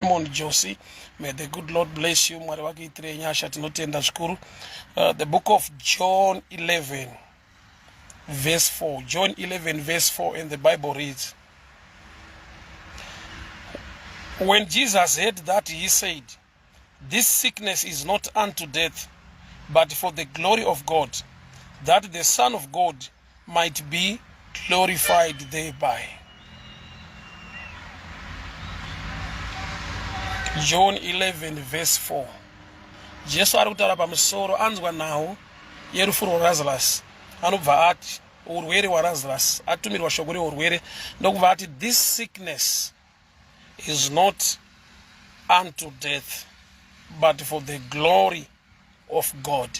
Simon Josi. May the good Lord bless you. Mwari vakuitirei nyasha, tinotenda zvikuru. The book of John 11 verse 4. John 11 verse 4 and the Bible reads. When Jesus heard that he said, This sickness is not unto death, but for the glory of God, that the Son of God might be glorified thereby. John 11 verse 4. Jesu ari kutaura pamusoro anzwa nhau yerufu rwaLazarus anobva ati urwere hwaLazarus atumirwa shoko reurwere ndokubva ati this sickness is not unto death but for the glory of God.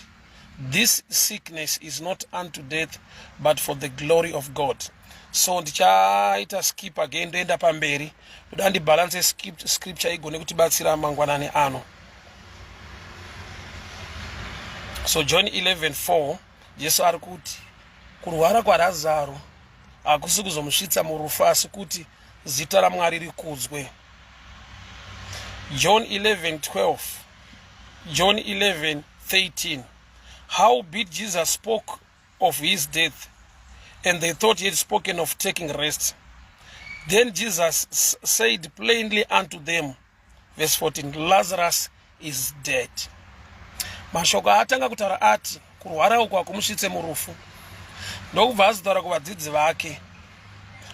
This sickness is not unto death but for the glory of God. So ndichaita skip again ndoenda pamberi kuda ndibalance scripture igone kutibatsira mangwanani ano. So John 11:4 Jesu ari kuti kurwara kwaRazaro hakusi kuzomusvitsa murufu asi kuti zita raMwari rikudzwe. John 11:12 John 11:13 Howbeit Jesus spoke of his death and they thought he had spoken of taking rest. Then Jesus said plainly unto them, verse 14, Lazarus is dead. Mashoko aatanga kutaura ati kurwara uku hakumusvitse murufu, ndokubva azotaura kuvadzidzi vake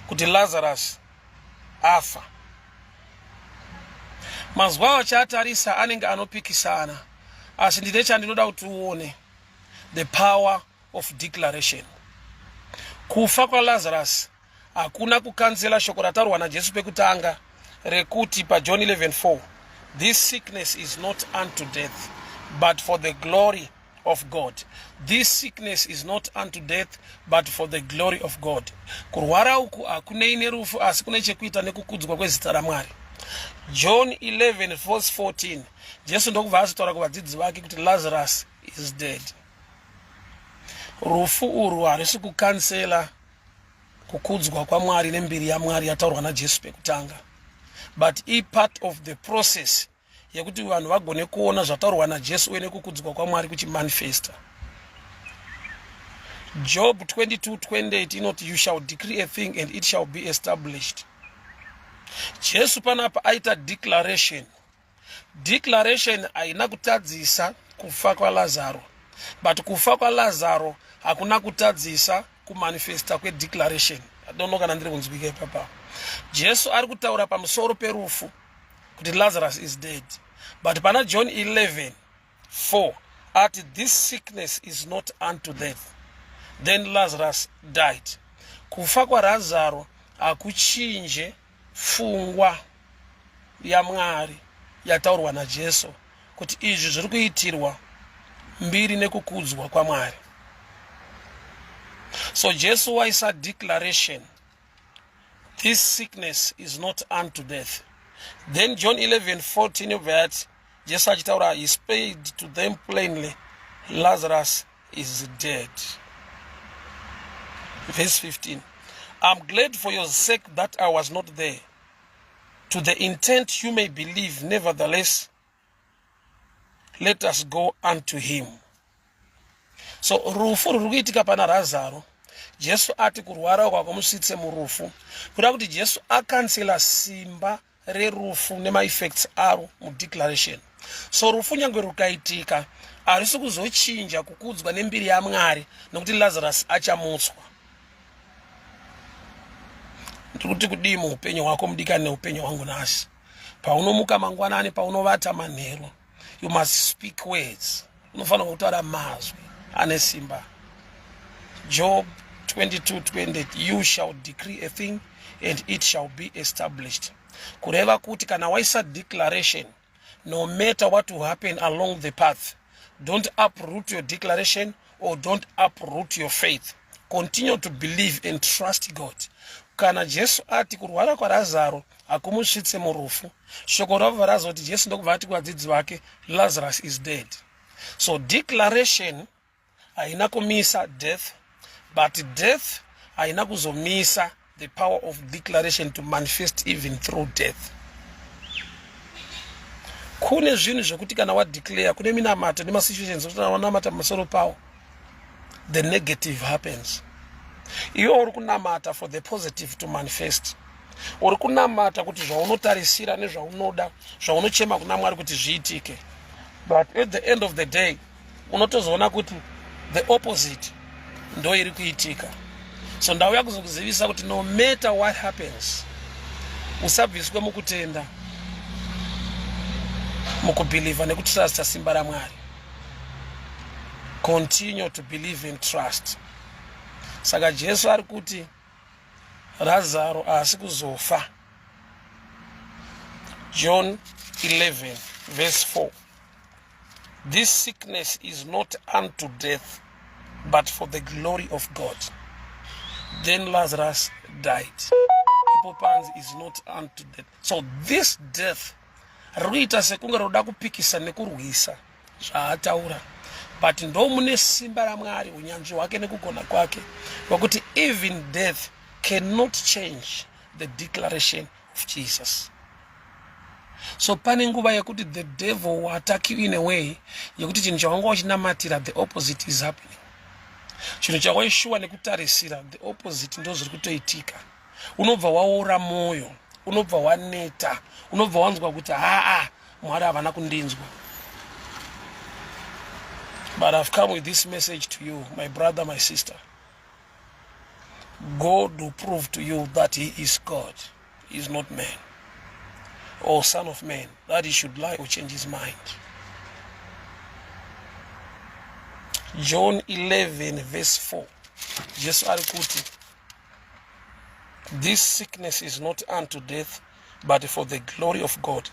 kuti Lazarus afa. Mazwi awo achiatarisa anenge anopikisana, asi ndine chandinoda kuti uone, the power of declaration. Kufa kwaLazarus hakuna kukanzela shoko rataurwa naJesu pekutanga rekuti paJohn 11:4 this sickness is not unto death but for the glory of God. This sickness is not unto death but for the glory of God. Kurwara uku hakunei nerufu asi kune chekuita nekukudzwa kwezita raMwari. John 11 verse 14 Jesu ndokubva azotaura kuvadzidzi vake kuti Lazarus is dead. Rufu urwu harisi kukansela kukudzwa kwaMwari nembiri yaMwari yataurwa naJesu pekutanga, but ipart of the process yekuti vanhu vagone kuona zvataurwa naJesu uye nekukudzwa kwaMwari kuchimanifesta. Job 22:28 inoti you shall decree a thing and it shall be established. Jesu panapa aita declaration. Declaration haina kutadzisa kufa kwaLazaro, but kufa kwaLazaro hakuna kutadzisa kumanifesta kwedeclaration. I don't know kana ndiri kunzwika ipapa. Jesu ari kutaura pamusoro perufu kuti Lazarus is dead, but pana John 11:4 ati this sickness is not unto death, then Lazarus died. Kufa kwaRazaro hakuchinje pfungwa yaMwari yataurwa naJesu kuti izvi zviri kuitirwa mbiri nekukudzwa kwaMwari. So Jesu waisa declaration, this sickness is not unto death. Then John 11:14 yobva yati Jesu achitaura, he spake to them plainly, Lazarus is dead. Verse 15, I'm glad for your sake that I was not there, to the intent you may believe. Nevertheless, let us go unto him. So rufu ruri kuitika pana Razaro, Jesu ati kurwara uko hakumusvitse murufu, kuda kuti Jesu akansela simba rerufu nemaeffects aro mudeclaration. So rufu nyange rukaitika harisi kuzochinja kukudzwa nembiri yaMwari, nokuti Lazarus achamutswa. Ndiri kuti kudii muupenyu hwako mudikani neupenyu hwangu nhasi? Paunomuka mangwanani, paunovata manheru, you must speak words. Unofanira kutaura mazwi ane simba. Job 22:20, you shall decree a thing and it shall be established. Kureva kuti kana waisa declaration, no matter what will happen along the path, don't uproot your declaration or don't uproot your faith. Continue to believe and trust God. Kana Jesu ati kurwara kwaRazaro hakumusvitse murufu, shoko rabva razoti Jesu ndokubva ati kuvadzidzi vake, Lazarus is dead. So declaration haina kumisa death, but death haina kuzomisa the power of declaration to manifest even through death. Kune zvinhu zvekuti kana wadeclare, kune minamato nemasituations ekuti kana wanamata pamusoro pawo, the negative happens. Iwe uri kunamata for the positive to manifest. Uri kunamata kuti zvaunotarisira nezvaunoda, zvaunochema kuna Mwari kuti zviitike. But at the end of the day, unotozoona kuti the opposite ndo iri kuitika. So ndauya kuzokuzivisa kuti no matter what happens, usabviswe mukutenda, mukubhilivha nekutrusta simba raMwari. Continue to believe and trust. Saka Jesu ari kuti Razaro haasi kuzofa. John 11 verse 4. This sickness is not unto death, but for the glory of God. Then Lazarus died. Ipo panzi is not unto death. So this death rinoita sekunge roda kupikisa nekurwisa zvaataura, but ndo mune simba raMwari, unyanzvi hwake nekugona kwake, wekuti even death cannot change the declaration of Jesus. So pane nguva yekuti the devil will attack you in a way yekuti chinhu chawanga uchinamatira, the opposite is happening. Chinhu chawaishuwa nekutarisira, the opposite ndo zviri kutoitika. Unobva waora mwoyo, unobva waneta, unobva wanzwa kuti haa, Mwari havana kundinzwa. But I've come with this message to you, my brother, my sister. God will prove to you that he is God. He is not man or son of man, that he should lie or change his mind. John 11 verse 4. Jesu ari kuti, this sickness is not unto death, but for the glory of God,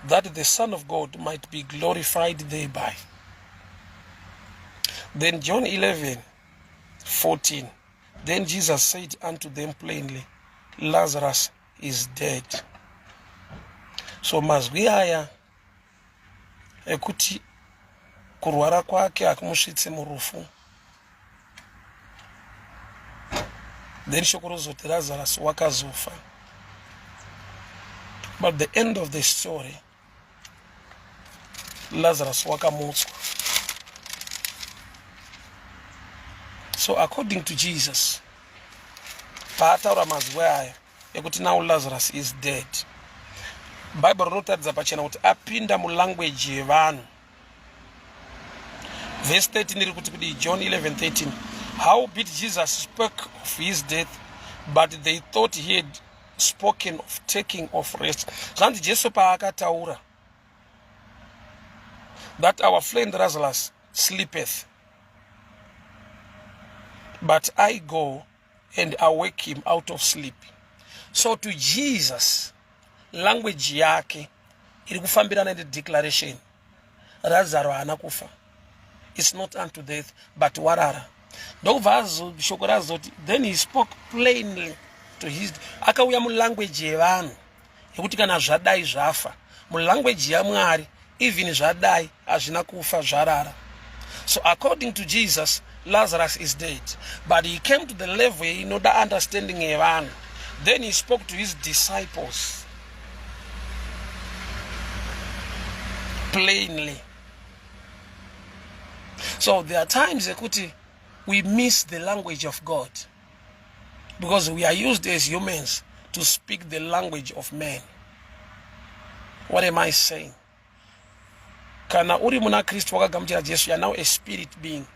that the Son of God might be glorified thereby. Then John 11 14. Then Jesus said unto them plainly, Lazarus is dead. So mazwi aya ekuti kurwara kwake hakumusvitse murufu, then shoko rozoti Lazarus wakazofa. But the end of the story, Lazarus wakamutswa. So according to Jesus, paataura mazwi aya ekuti now Lazarus is dead, Bible rinotaridza pachena kuti apinda mulanguage yevanhu. Verse 13 iri kuti kudii? John 11:13. Howbeit Jesus spoke of his death, but they thought he had spoken of taking of rest. Zvanzi Jesu paakataura that our friend Lazarus sleepeth, but I go and awake him out of sleep. So to Jesus, language yake iri kufambirana nedeclaration, Lazaro haana kufa, it's not unto death, but warara. Ndokubva shoko razoti, then he spoke plainly to his, akauya mulanguage yevanhu yekuti kana zvadai zvafa. Mulanguage yaMwari, even zvadai hazvina kufa, zvarara. So according to Jesus, Lazarus is dead, but he came to the level inoda understanding yevanhu. Then he spoke to his disciples plainly. So there are times ekuti we miss the language of God because we are used as humans to speak the language of men. What am I saying? Kana uri muna Kristu, wakagamuchira Jesu, you are now a spirit being.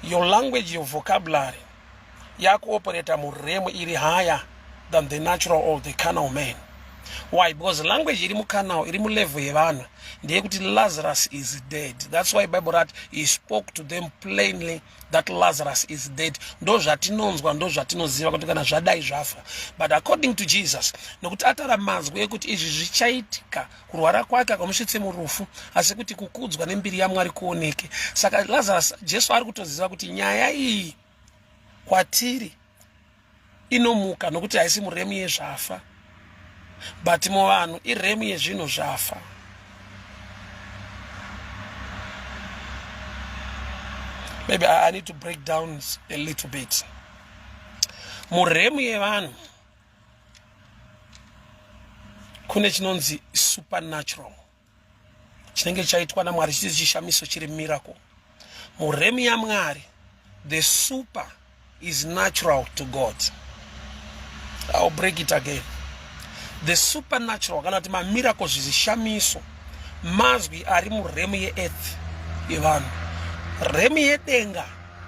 Your language, your vocabulary yakuoperata murealm iri higher than the natural or the carnal man. Why? Because language iri mucarnal, iri mulevel yevanhu, ndeyekuti Lazarus is dead. That's why Bible rat he spoke to them plainly that Lazarus is dead. Ndo zvatinonzwa, ndo zvatinoziva kuti kana zvadai zvafa. But according to Jesus, nokuti atara mazwi ekuti izvi zvichaitika, kurwara kwake akamusvitse murufu, asi kuti kukudzwa nembiri yaMwari kuoneke. Saka Lazarus, Jesu ari kutoziva kuti nyaya iyi kwatiri inomuka nokuti haisi murealm yezvafa, but muvanhu irealm yezvinhu zvafa. Maybe I need to break down a little bit. Murealm yevanhu kune chinonzi supernatural. Chinenge chaitwa naMwari chiri chishamiso, chiri miracle. Murealm yaMwari, the super is natural to God. I'll break it again. The supernatural, kana kuti mamiracles, zvishamiso, mazwi ari murealm yeearth yevanhu. Realm yedenga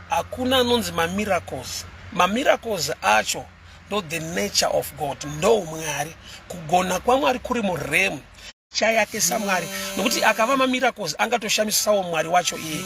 hakuna anonzi mamiracles. Mamiracles acho ndo the nature of God, ndo Mwari, kugona kwaMwari kuri murealm chayake saMwari, nokuti akava mamiracles angatoshamisawo Mwari wacho iye.